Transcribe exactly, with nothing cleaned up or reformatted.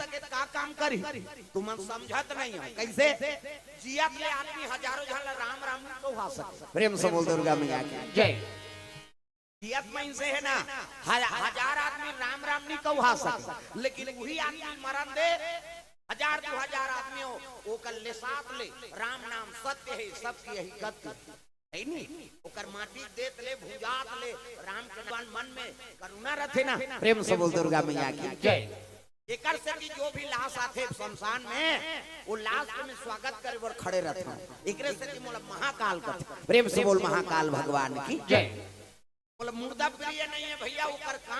के का काम करी? तुमन समझत नहीं हो। कैसे? जियत ले आदमी हजारों झन ला राम राम नहीं कहा सके। प्रेम से बोल दुर्गा मैया की जय। जियत मइनसे हे ना, ह-, हजार आदमी राम राम नहीं कहा सके, लेकिन वही आदमी मरन दे, हजार दो हजार आदमी हो, ओकर लेसात ले राम नाम सत्य है, सबकी यही गति है, है नी? ओकर माटी देत ले, भुंजात ले, राम के मन, मन में करुणा रथे ना। प्रेम से बोल दुर्गा मैया की जय। एकर से कि जो भी लाश आथे शमशान में, वो लाश के में स्वागत करे बर खड़े रहथे। एकरे से कि मोला महाकाल कथे। प्रेम से बोल महाकाल भगवान की जय। बोला मुर्दा प्रिय नहीं है भैया, ओकर काम